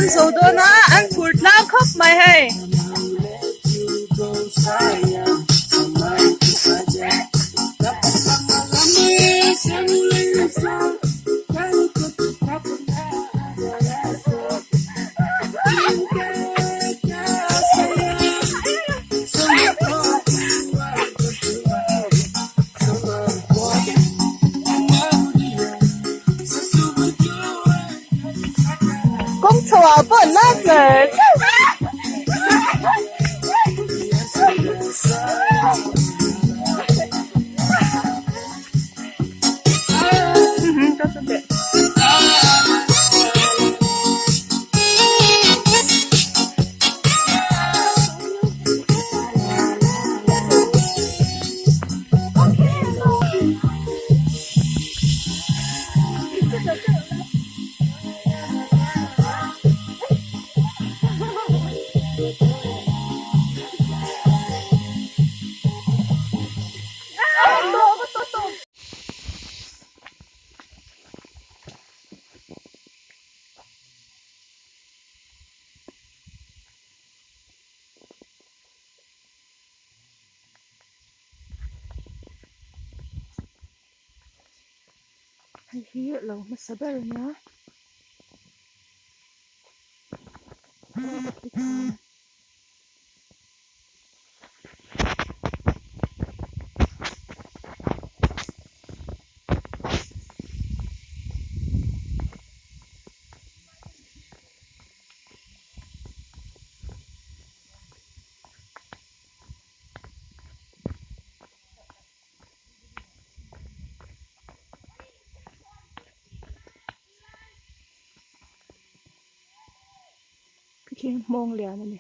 kan zo dawn a an phur tlang khawp mai hei. Kawng chho ah pawh an la char char. Hei hi lo hmasa ber a nia. Khi hmawng lian a ni.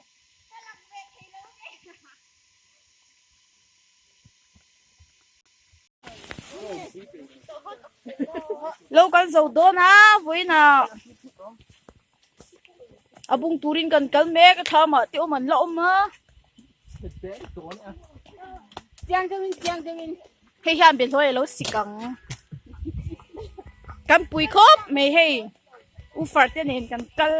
Lo kan zo dawn a vawiinah a bung turin kan kal mek a thlam ah te awm an la awm a. Chiang deuhin chiang deuhin. Hei hian behlawi a lo sik ang. Kan pui khawp mai hei ufar te nen kan kal.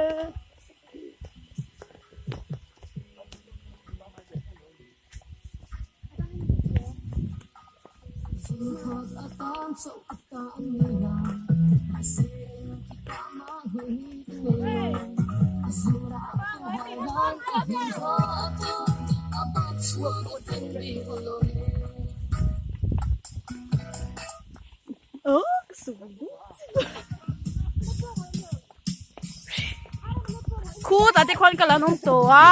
Khutah te khuan kal an awm tawh a.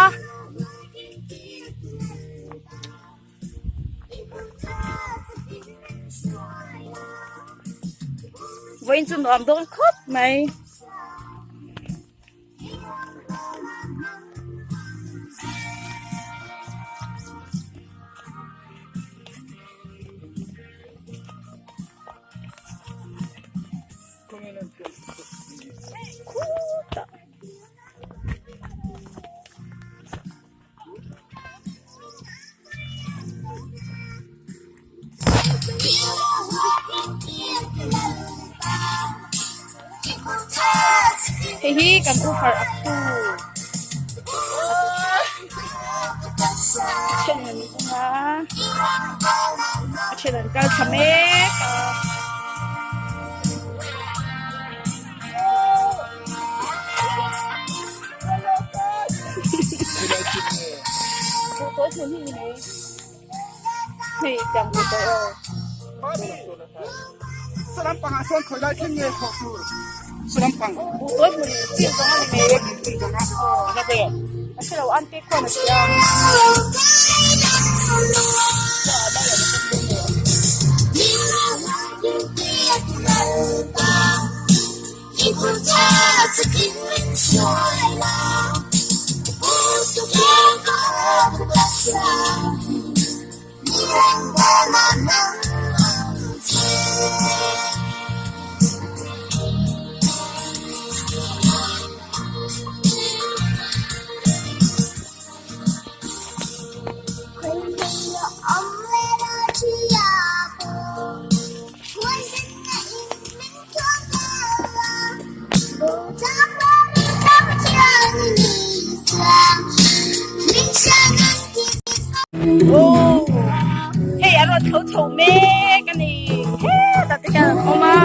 Vawiin chu nuam dawn khawp mai. Khutah. Hei hi kan u harh a phu a then an awm a a then an kal thla mek a. Hei tiang bu tawh aw. Salam pang ah sawn khawi lai thleng nge thawh tur salam pang. Bu tawi hmun chin zawng a ni mai. A hrelo an te khuan a ti a. chho mek a ni hetah te hian an awm a.